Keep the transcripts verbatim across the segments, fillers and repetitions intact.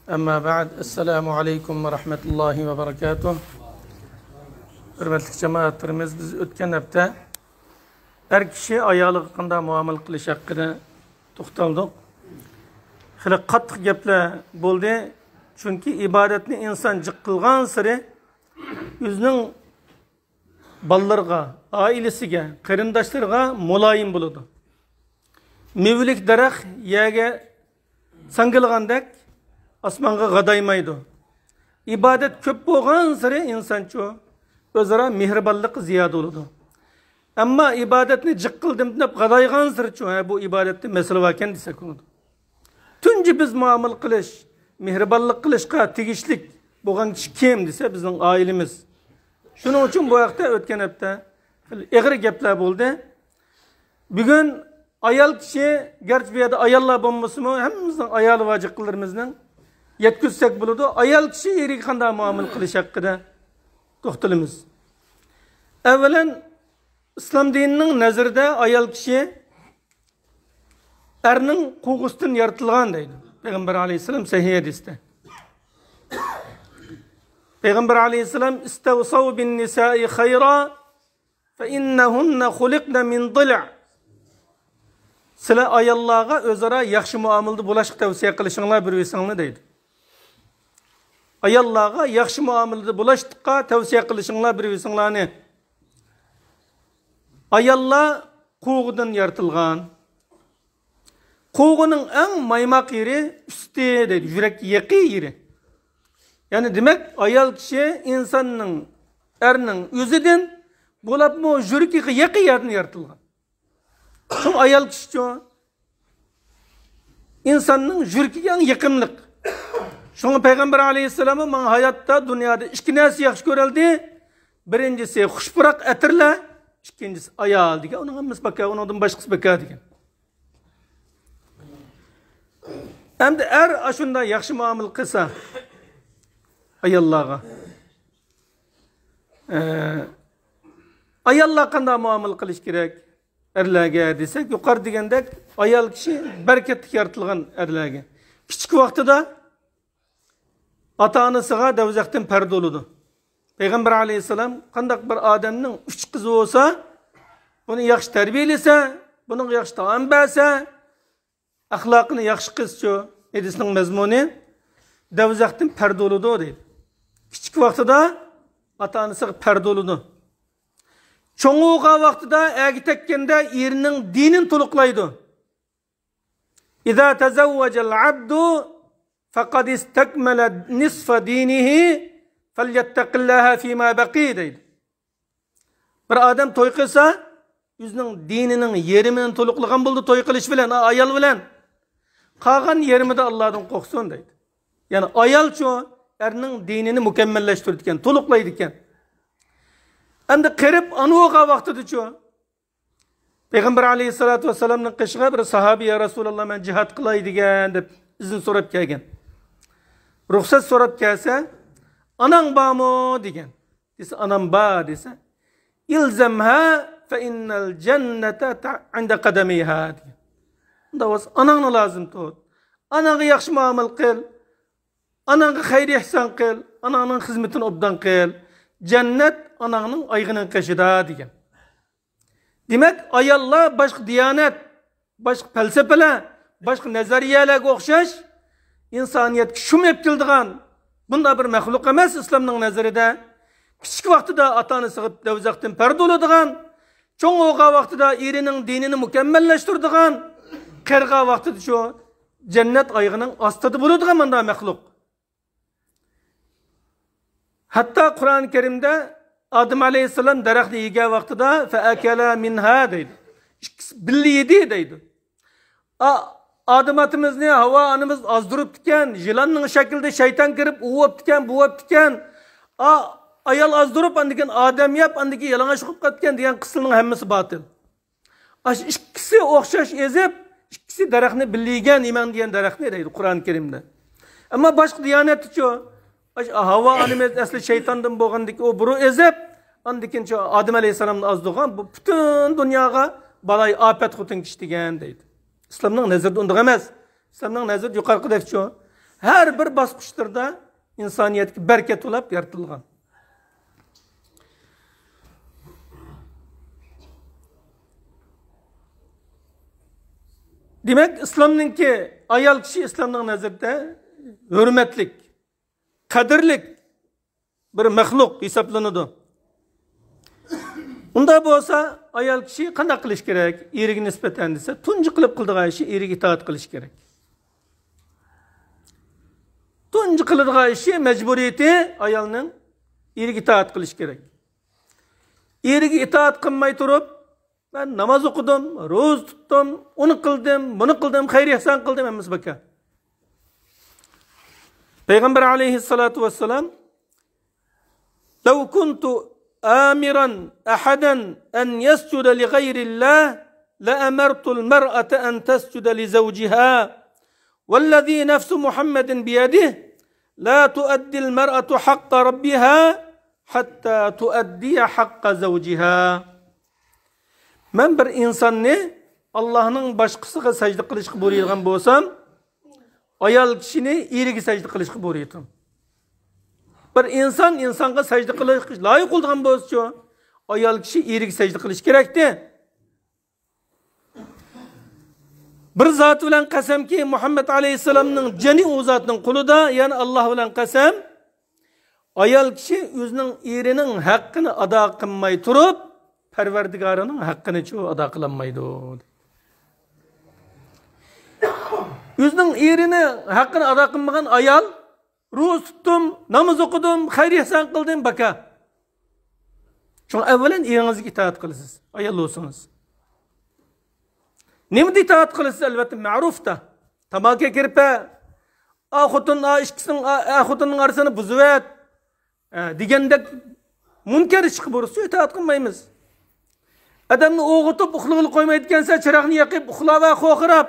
ئەمما بەئد، ئەسسالامۇ ئەلەيكۇم ۋە رەھمەتۇللاھى ۋە بەرىكاتۇھ. ھۆرمەتلىك جامائەتلىرىمىز، بىز ئۆتكەن ھەپتە ئەر كىشى ئايالىغا قانداق مۇئامىلە قىلىش ھەققىدە توختالدۇق. خېلى قاتتىق گەپلەر بولدى. چۈنكى ئىبادەتنى ئىنسان جىق قىلغانسېرى ئۆزىنىڭ بالىلىرىغا، ئائىلىسىگە، قېرىنداشلىرىغا مۇلايىم بولىدۇ. مېۋىلىك دەرەخ يەرگە ساڭگىلىغاندەك ئاسمانغا غادايمايدۇ. ئىبادەت كۆپ بولغانسېرى ئىنسانچۇ ئۆزئارا مېھرىبانلىقى زىيادە بولىدۇ. ئەمما ئىبادەتنى جىق قىلدىم دەپ غادايغانسېرىچۇ، ھە، بۇ ئىبادەتتە مەسىلە باركەن دېسەك بولىدۇ. تۇنجى بىز مۇئامىلە قىلىش، مېھرىبانلىق قىلىشقا تېگىشلىك بولغان كىشى كىم دېسە، بىزنىڭ ئائىلىمىز. شۇنىڭ ئۈچۈن بۇ ھەقتە ئۆتكەن ھەپتە خېلى ئېغىر گەپلەر بولدى. بۈگۈن ئايال كىشى، گەرچە بۇ يەردە ئاياللار بولمىسىمۇ، ھەممىمىزنىڭ ئايالى بار جىققىلىرىمىزنىڭ، يەتكۈزسەك بولىدۇ. ئايال كىشى ئېرىگە قانداق مۇئامىلە قىلىش ھەققىدە توختىلىمىز. ئەۋۋەلەن، ئىسلام دىنىنىڭ نەزىرىدە ئايال كىشى ئەرنىڭ قوغۇسىدىن يارىتىلغان دەيدۇ پەيغەمبەر ئەلەيھىسسالام سەھىھ ھەدىستە. پەيغەمبەر ئەلەيھىسسالام، «ئىستەۋسەۋ بىن نىسائى خەيرا، فەئىننەھۇننە خۇلىقنە مىن ضىلع.» سىلەر ئاياللارغا ئۆزئارا ياخشى مۇئامىلىدە بولۇشقا تەۋسىيە قىلىشىڭلار بىر-بىرسىڭلارنى دەيدۇ. ئاياللارغا ياخشى مۇئامىلىدە بولۇشقا تەۋسىيە قىلىشىڭلار بىر-بىرسىڭلارنى. ئاياللار قوغۇدىن يارىتىلغان. قوغۇنىڭ ئەڭ مايماق يېرى ئۈستى دەيدۇ، يۈرەككە يېقىن يېرى. يەنى دېمەك، ئايال كىشى ئىنساننىڭ، ئەرنىڭ ئۆزىدىن، بولۇپمۇ يۈرىكىگە يېقىن يەردىن يارىتىلغان. شۇڭا ئايال كىشىچۇ ئىنساننىڭ يۈرىكىگە ئەڭ يېقىملىق. شۇڭا پەيغەمبەر ئەلەيھىسسالاممۇ، «ماڭا ھاياتتا، دۇنيادا ئىككى نەرسە ياخشى كۆرەلدى. بىرىنچىسى خۇش پۇراق ئەتىرلەر، ئىككىنچىسى ئايال» دېگەن. ئۇنىڭ ھەممىسى بىكار، ئۇنىڭدىن باشقىسى بىكار دېگەن. ئەمدى ئەر ئاشۇنداق ياخشى مۇئامىلە قىلسا ئاياللارغا، ئە، ئاياللار قانداق مۇئامىلە قىلىش كېرەك ئەرلەرگە دېسەك، يۇقىرىدا دېگەندەك، ئايال كىشى بەرىكەتلىك يارىتىلغان ئەرلەرگە. كىچىك ۋاقتىدا ئاتا-ئانىسىغا دوزاختىن پەردە بولىدۇ. پەيغەمبەر ئەلەيھىسسالام، «قانداق بىر ئادەمنىڭ ئۈچ قىزى بولسا، بۇنى ياخشى تەربىيەلىسە، بۇنىڭغا ياخشى تائام بەرسە، ئەخلاقىنى ياخشى قىلسىچۇ؟» ھەدىسنىڭ مەزمۇنى، «دوزاختىن پەردە بولىدۇ» دەيدۇ. كىچىك ۋاقتىدا ئاتا-ئانىسىغا پەردە بولىدۇ. چوڭ بولغان ۋاقتىدا ئەرگە تەگكەندە ئېرىنىڭ دىنىنى تولۇقلايدۇ. «ئىزا تەزەۋۋەجەل ئەبدۇ فەقەد ئىستەكمەلە نىسفە دىنىھى فەليەتتەقىللاھە فىما بەقى» دەيدۇ. بىر ئادەم توي قىلسا، ئۆزىنىڭ دىنىنىڭ يېرىمىنى تولۇقلىغان بولىدۇ توي قىلىش بىلەن، ئايال بىلەن. قالغان يېرىمىدە ئاللادىن قورقسۇن دەيدۇ. يەنى ئايالچۇ ئەرنىڭ دىنىنى مۇكەممەللەشتۈرىدىكەن، تولۇقلايدىكەن. ئەمدى قېرىپ ئانا بولغان ۋاقتىدىچۇ؟ پەيغەمبەر ئەلەيھىسسالاتۇ ۋەسسالامنىڭ قېشىغا بىر ساھابە، «يا رەسۇلاللا، مەن جىھاد قىلاي» دېگەن دەپ ئىزىن سوراپ كەلگەن. رۇخسەت سوراپ كەلسە، «ئاناڭ بارمۇ؟» دېگەن. دېسە، «ئانام بار» دېسە، «ئىلزەمھا فەئىننەل جەننەتە تە-، ئىندە قەدەمەيھا» دېگەن. ئۇنداق بولسا ئاناڭنى لازىم تۇت. ئاناڭغا ياخشى مۇئامىلە قىل. ئاناڭغا خەير ئېھسان قىل. ئاناڭنىڭ خىزمىتىنى ئوبدان قىل. جەننەت ئاناڭنىڭ ئايىغىنىڭ قېشىدا دېگەن. دېمەك، ئاياللار باشقا دىيانەت، باشقا پەلسەپىلەر، باشقا نەزەرىيەلەرگە ئوخشاش ئىنسانىيەتكە شۇم ئېلىپ كېلىدىغان بۇنداق بىر مەخلۇق ئەمەس ئىسلامنىڭ نەزىرىدە. كىچىك ۋاقتىدا ئاتا-ئانىسىغا دوزاختىن پەردە بولىدىغان، چوڭ بولغان ۋاقتىدا ئېرىنىڭ دىنىنى مۇكەممەللەشتۈرىدىغان، قېرىغان ۋاقتىدا شۇ جەننەت ئايىغىنىڭ ئاستىدا بولىدىغان مۇنداق مەخلۇق. ھەتتا قۇرئان كەرىمدە ئادەم ئەلەيھىسسالام دەرەخنى يېگەن ۋاقتىدا «فەئەكەلە مىنھا» دەيدۇ. ئىككىسى بىللە يېدى دەيدۇ. ئا-، ئادەم ئاتىمىزنى ھاۋا ئانىمىز ئازدۇرۇپتىكەن، يىلاننىڭ شەكلىدە شەيتان كىرىپ، ئۇ بوپتىكەن، بۇ بوپتىكەن. ئا-، ئايال ئازدۇرۇپ، ئاندىن كېيىن ئادەم يەپ، ئاندىن كېيىن يالىڭاچ قىلىپ قاپتىكەن دېگەن قىسسىنىڭ ھەممىسى باتىل. ئاشۇ ئىككىسى ئوخشاش ئېزىپ، ئىككىسى دەرەخنى بىللە يېگەن، يېمەڭ دېگەن دەرەخنى دەيدۇ قۇرئان كەرىمدە. ئەمما باشقا دىيانەتتىچۇ؟ ئاشۇ ھاۋا ئانىمىز ئەسلى شەيتاندىن بولغاندىكىن ئۇ بۇرۇن ئېزىپ، ئاندىن كېيىن شۇ ئادەم ئەلەيھىسسالامنى ئازدۇرغان، بۇ پۈتۈن دۇنياغا بالايىئاپەت خوتۇن كىشى دېگەن دەيدۇ. ئىسلامنىڭ نەزىرىدە ئۇنداق ئەمەس. ئىسلامنىڭ نەزىرىدە يۇقىرىقىدەكچۇ؟ ھەر بىر باسقۇچلىرىدا ئىنسانىيەتكە بەرىكەت ئۇلاپ يارىتىلغان. دېمەك، ئىسلامنىڭكى ئايال كىشى ئىسلامنىڭ نەزىرىدە ھۆرمەتلىك، قەدىرلىك بىر مەخلۇق ھېسابلىنىدۇ. ئۇنداق بولسا، ئايال كىشى قانداق قىلىش كېرەك؟ ئېرىگە نىسبەتەن دېسە، تۇنجى قىلىپ قىلىدىغان ئىشى ئېرىگە ئىتائەت قىلىش كېرەك. تۇنجى قىلىدىغان ئىشى، مەجبۇرىيىتى ئايالنىڭ ئېرىگە ئىتائەت قىلىش كېرەك. ئېرىگە ئىتائەت قىلماي تۇرۇپ، مەن ناماز ئوقۇدۇم، روزا تۇتتۇم، ئۇنى قىلدىم، بۇنى قىلدىم، خەير ئېھسان قىلدىم، ھەممىسى بىكار. پەيغەمبەر ئەلەيھىسسالاتۇ ۋەسسالام، لو كنت آمرا أحدا أن يسجد لغير الله لأمرت المرأة أن تسجد لزوجها والذي نفس محمد بيده لا تؤدي المرأة حق ربها حتى تؤدي حق زوجها. مەن بىر ئىنساننى ئاللاھنىڭ باشقىسىغا سەجدە قىلىشقا بۇيرۇيدىغان بولسام، ئايال كىشىنى ئېرىگە سەجدە قىلىشقا بۇيرۇيتتىم. بىر ئىنسان ئىنسانغا سەجدە قىلىشقا لايىق بولىدىغان بولسىچۇ، ئايال كىشى ئېرىگە سەجدە قىلىشى كېرەكتى. بىر زات بىلەن قەسەمكى، مۇھەممەد ئەلەيھىسسالامنىڭ جېنى ئۇ زاتنىڭ قولىدا، يەنى ئاللاھ بىلەن قەسەم، ئايال كىشى ئۆزىنىڭ ئېرىنىڭ ھەققىنى ئادا قىلماي تۇرۇپ، پەرۋەردىگارىنىڭ ھەققىنىچۇ ئادا قىلالمايدۇ. ئۆزىنىڭ ئېرىنى ھەققىنى ئادا قىلمىغان ئايال، روزا تۇتتۇم، ناماز ئوقۇدۇم، خەير ئېھسان قىلدىم، باكا. شۇڭا ئەۋۋەلەن ئېرىڭىزگە ئىتائەت قىلىسىز، ئايال بولسىڭىز. نېمىدە ئىتائەت قىلىسىز؟ ئەلۋەتتە، مەرۇفتا. تاماكا كىرپە، ئا خوتۇن، ئا ئىككىسىنىڭ، ئا، ئا خوتۇننىڭ ئارىسىنى بۇزۇۋەت، ئە، دېگەندەك مۇنكەر ئىشقا بۇيرۇسا ئىتائەت قىلمايمىز. ئادەمنى ئويغىتىپ ئۇخلىغىلى قويمايدىكەنسەن، چىراغنى يېقىپ ئۇخلاۋە خوخىراپ،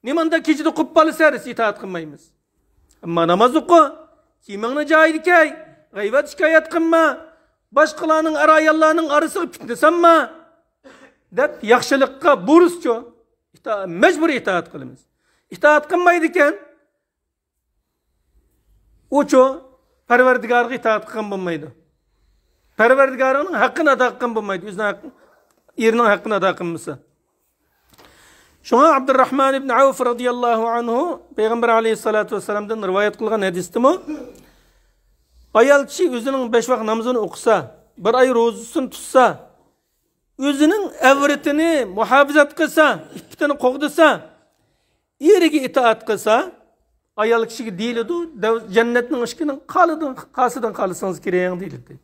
نېمانداق كېچىدە قوپۇپ قالىسەن دېسە ئىتائەت قىلمايمىز. ئەمما ناماز ئوقۇ، كىيىمىڭنى جايىدا كىي، غەيۋەت شىكايەت قىلما، باشقىلارنىڭ، ئەر-ئاياللارنىڭ ئارىسىغا پىتنە سالما دەپ ياخشىلىققا بۇيرۇسىچۇ، ئىتا-، مەجبۇرىي ئىتائەت قىلىمىز. ئىتائەت قىلمايدىكەن، ئۇچۇ پەرۋەردىگارغا ئىتائەت قىلغان بولمايدۇ. پەرۋەردىگارىنىڭ ھەققىنى ئادا قىلغان بولمايدۇ. ئۆزىنىڭ ھەققى، ئېرىنىڭ ھەققىنى ئادا قىلمىسا. شۇڭا ئابدۇرراھمان ئىبن ئەۋف رازىياللاھۇ ئەنھۇ پەيغەمبەر ئەلەيھىسسالاتۇ ۋەسسالامدىن رىۋايەت قىلغان ھەدىستىمۇ، ئايال كىشى ئۆزىنىڭ بەش ۋاق نامىزىنى ئوقۇسا، بىر ئاي روزىسىنى تۇتسا، ئۆزىنىڭ ئەۋرىتىنى مۇھاپىزەت قىلسا، ئىپپىتىنى قوغدىسا، ئېرىگە ئىتائەت قىلسا، ئايال كىشىگە دېيىلىدۇ، دەۋ-، جەننەتنىڭ ئىشىكىنىڭ قالىدىن-، قاسىدىن قالسىڭىز كىرىڭ دېيىلىدۇ.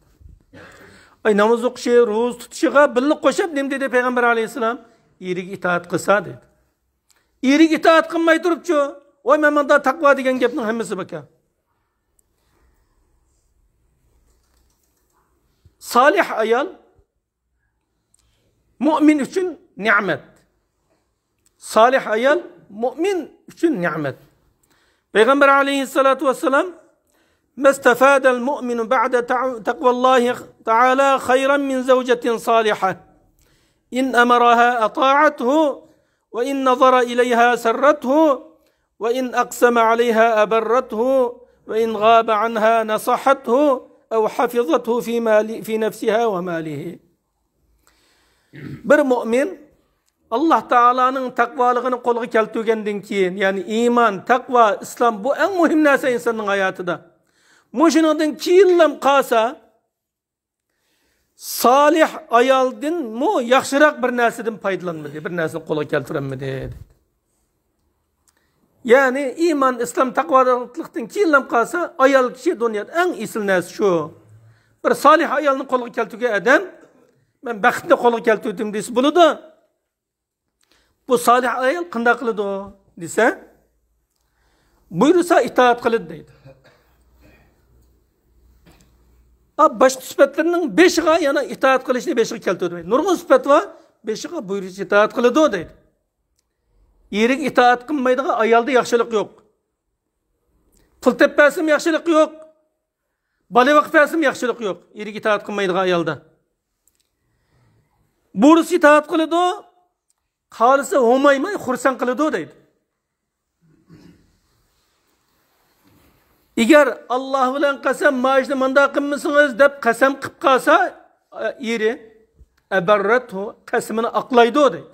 ئاي، ناماز ئوقۇشى، روزا تۇتۇشىغا بىللە قوشۇپ نېمە دېدى پەيغەمبەر ئەلەيھىسسالام؟ ئېرىگە ئىتائەت قىلسا دېدى. ئېرىگە ئىتائەت قىلماي تۇرۇپچۇ، ۋاي، مەن مۇنداق تەقۋا دېگەن گەپنىڭ ھەممىسى بىكار. سالىھ ئايال مۆمىن ئۈچۈن نېمەت. سالىھ ئايال مۆمىن ئۈچۈن نېمەت. پەيغەمبەر ئەلەيھىسسالاتۇ ۋەسسالام، ما استفاد المؤمن بعد تع-، تقوى الله تعالى خيرا من زوجة صالحة. إن أمرها أطاعته، وإن نظر إليها سرته، وإن أقسم عليها أبرته، وإن غاب عنها نصحته، أو حفظته في مال-، في نفسها وماله. بىر مۆمىن ئاللاھ تائالانىڭ تەقۋالىقىنى قولغا كەلتۈرگەندىن كېيىن، يەنى ئىمان، تەقۋا، ئىسلام، بۇ ئەڭ مۇھىم نەرسە ئىنساننىڭ ھاياتىدا. مۇشۇنىڭدىن كېيىنلام قالسا، سالىھ ئايالدىنمۇ ياخشىراق بىر نەرسىدىن پايدىلانمىدى، بىر نەرسىنى قولغا كەلتۈرەلمىدى، دېدى. يەنى ئىمان، ئىسلام، تەقۋادارلىقتىن كېيىنلام قالسا، ئايال كىشى دۇنيادا ئەڭ ئېسىل نەرسە شۇ. بىر سالىھ ئايالنى قولغا كەلتۈرگەن ئادەم، مەن بەختنى قولغا كەلتۈردۈم دېسە بولىدۇ. بۇ سالىھ ئايال قانداق قىلىدۇ دېسە، بۇيرۇسا ئىتائەت قىلىدۇ دەيدۇ. ئا، باشقا سۈپەتلىرىنىڭ بېشىغا يەنە ئىتائەت قىلىشنى بېشىغا كەلتۈردى. نۇرغۇن سۈپەت بار، بېشىغا بۇيرۇسا ئىتائەت قىلىدۇ دەيدۇ. ئېرىگە ئىتائەت قىلمايدىغان ئايالدا ياخشىلىق يوق. پۇل تېپىپ بەرسىمۇ ياخشىلىق يوق. بالا بېقىپ بەرسىمۇ ياخشىلىق يوق. ئېرىگە ئىتائەت قىلمايدىغان ئايالدا. بۇيرۇسا ئىتائەت قىلىدۇ، خالىسا ھومايماي خۇرسەن قىلىدۇ دەيدۇ. ئەگەر ئاللا بىلەن قەسەم، ما ئىشنى مانداق قىلمىسىڭىز دەپ قەسەم قىلىپ قالسا، ئېرى، ئەبەررەتھۇ، قەسىمىنى ئاقلايدۇ دەيدۇ.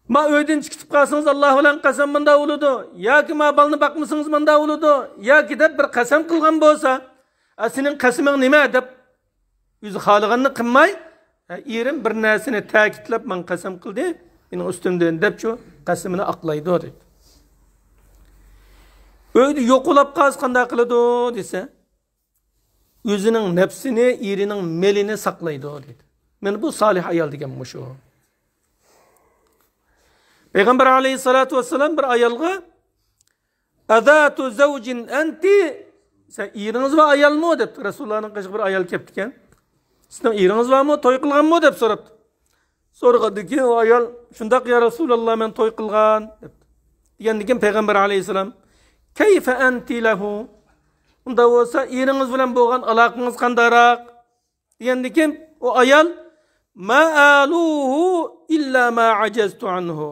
ما ئۆيدىن چىقىپ قالسىڭىز، ئاللا بىلەن قەسەم، مانداق بولىدۇ، ياكى ما بالىنى باقمىسىڭىز، مانداق بولىدۇ، ياكى دەپ بىر قەسەم قىلغان بولسا، ئە، سېنىڭ قەسىمىڭ نېمە دەپ، ئۆزى خالىغاننى قىلماي، ئە، ئېرىم بىر نەرسىنى تەكىتلەپ، ماڭا قەسەم قىلدى، مېنىڭ ئۈستۈمدىن دەپ شۇ قەسىمىنى ئاقلايدۇ دەيدۇ. ئۆيدە يوقىلاپ قالسا قانداق قىلىدۇ دېسە، ئۆزىنىڭ نەپسىنى، ئېرىنىڭ مېلىنى ساقلايدۇ دەيدۇ. مانا بۇ سالىھ ئايال دېگەن مۇشۇ. پەيغەمبەر ئەلەيھىسسالاتۇ ۋەسسالام بىر ئايالغا، «ئەزاتۇ زەۋجىن ئەنتى؟» سەن ئېرىڭىز بار ئايالمۇ؟ دەپتۇ. رەسۇلۇللانىڭ قېشىغا بىر ئايال كەپتىكەن. «سىزنىڭ ئېرىڭىز بارمۇ؟ توي قىلغانمۇ؟» دەپ سوراپتۇ. سورىغاندىن كېيىن ئۇ ئايال، «شۇنداق، يا رەسۇلاللا، مەن توي قىلغان» دەپتۇ. دېگەندىن كېيىن پەيغەمبەر ئەلەيھىسسالام، «كەيفە ئەنتى لەھۇ؟» ئۇنداق بولسا ئېرىڭىز بىلەن بولغان ئالاقىڭىز قانداقراق؟ دېگەندىن كېيىن ئۇ ئايال، «ما ئالۇھۇ ئىللا ما ئەجەزتۇ ئەنھۇ.»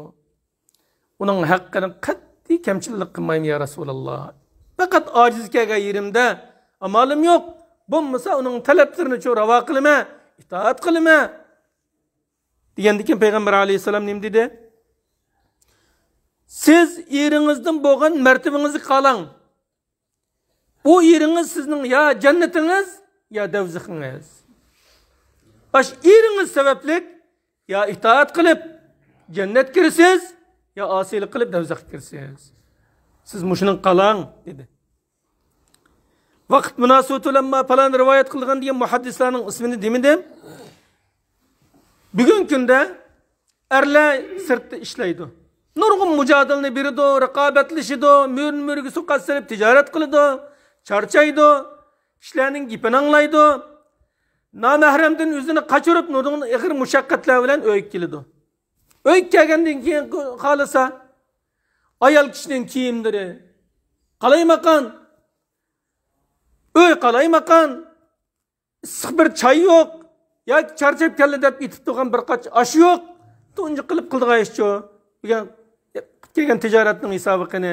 ئۇنىڭ ھەققىنى قەتئىي كەمچىللىك قىلمايمەن، يا رەسۇلاللا. پەقەت ئاجىز كەلگەن يېرىمدە ئامالىم يوق. بولمىسا ئۇنىڭ تەلەپلىرىنىچۇ راۋا قىلىمەن، ئىتائەت قىلىمەن. دېگەندىن كېيىن پەيغەمبەر ئەلەيھىسسالام نېمە دېدى؟ سىز ئېرىڭىزدىن بولغان مەرتىۋىڭىزنى قالاڭ. ئۇ ئېرىڭىز سىزنىڭ يا جەننىتىڭىز، يا دەۋزىخىڭىز. ئاش ئېرىڭىز سەۋەبلىك يا ئىتائەت قىلىپ جەننەتكە كىرىسىز، يا ئاسىيلىق قىلىپ دەۋزەخكە كىرىسىز. سىز مۇشۇنىڭغا قالاڭ، دېدى. ۋاقىت مۇناسىۋىتى بىلەن ما پالان رىۋايەت قىلغان دېگەن مۇھەددىسلارنىڭ ئىسمىنى دېمىدىم. بۈگۈنكى كۈندە ئەرلەر سىرتتا ئىشلەيدۇ. نۇرغۇن مۇجادىلىنى بېرىدۇ، رىقابەتلىشىدۇ، مۈرىنى مۈرىگە سۇ قات سېلىپ تىجارەت قىلىدۇ، چارچايدۇ، كىشىلەرنىڭ گېپىنى ئاڭلايدۇ. نامەھرەمدىن ئۆزىنى قاچۇرۇپ، نۇرغۇن ئېغىر مۇشەققەتلەر بىلەن ئۆيگە كېلىدۇ. ئۆيگە كەلگەندىن كېيىن خالىسا، ئايال كىشىنىڭ كىيىملىرى قالايمىقان، ئۆي قالايمىقان، ئىسسىق بىر چاي يوق، ياكى چارچاپ كەلدى دەپ ئېتىپ تۇرغان بىر قاچا ئاش يوق. تۇنجى قىلىپ قىلىدىغان ئىشچۇ؟ بۈگۈن قىلىپ كەلگەن تىجارەتنىڭ ھېسابى قېنى؟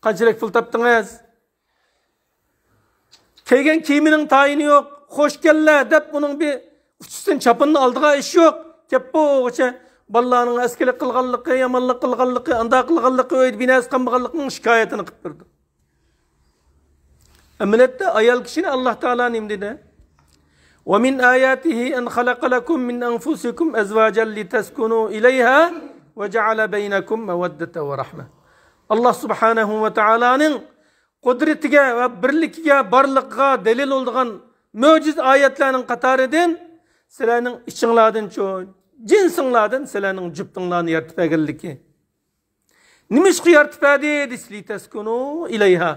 قانچىلىك پۇل تاپتىڭىز؟ كىيگەن كىيىمىنىڭ تايىنى يوق. خوش كەللە دەپ ئۇنىڭ بىر ئۇچىسىدىن چاپىنىنى ئالىدىغان ئىش يوق. كەپ بولغۇچە بالىلارنىڭ ئەسكىلىك قىلغانلىقى، يامانلىق قىلغانلىقى، ئانداق قىلغانلىقى، ئۆيدە بىر نەرسە قالمىغانلىقىنىڭ شىكايىتىنى قىلىپ بېرىدۇ. ئەمەلىيەتتە ئايال كىشىنى ئاللا تائالا نېمە دېدى؟ «ومن آياته أن خلق لكم من أنفسكم أزواجا لتسكنوا إليها وجعل بينكم مودة ورحمة.» ئاللا سۇبھانەھۇ ۋە تائالانىڭ قۇدرىتىگە ۋە بىرلىكىگە، بارلىقىغا دەلىل بولىدىغان مۆجىزە ئايەتلەرنىڭ قاتارىدىن سىلەرنىڭ ئىچىڭلاردىنچۇ، جىنسىڭلاردىن سىلەرنىڭ جۈپتۈڭلارنى يارىتىپ بەرگەنلىكى. نېمىشقا يارىتىپ بەردى دېسە، لىتەسكۇنۇ ئىلەيھا.